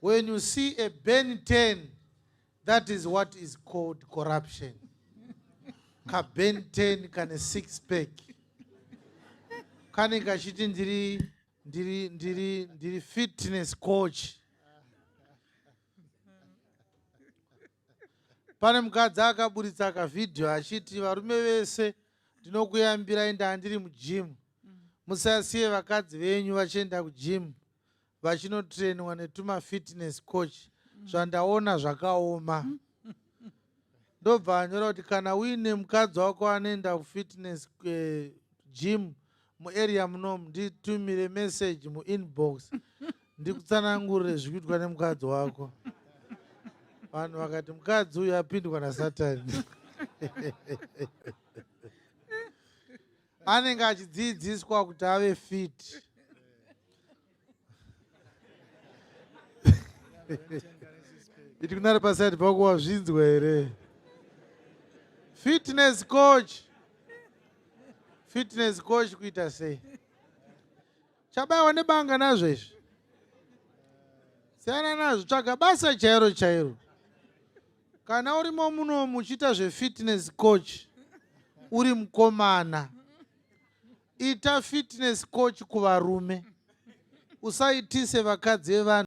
When you see a Ben 10, that is what is called corruption. Ka Ben 10 kane six pack. Kane kachiti ndiri ndiri ndiri ndiri fitness coach. Pane mukadzi akaburitsa kavhidhiyo achiti varume vese ndinokuyambirai ndandiri mugym. Musasiye vakadzi venyu vachienda kugym. Vachinotrainwa netuma fitness coach zvandaona zvakaoma. Ndobva anyora kuti kana uine mukadzi wako anoenda kufitness eh, gym muarea munomu nditumire message muinbox ndikutsanangurire zviri kuitwa nemukadzi wako. Vanhu vakati mukadzi uyu apindwa nasatani. Anenge achidzidziswa kuti ave fit. Iti kunari paside pako wazvinzwa here? Fitness coach. Fitness coach kuita sei? Chabaiwa nebanga nazvo izvi. Siyana nazvo, tsvaga basa chairo chairo. Kana urimo muno muchiita zvefitness coach uri mukomana ita fitness coach kuvarume usaitise vakadzi vevanhu.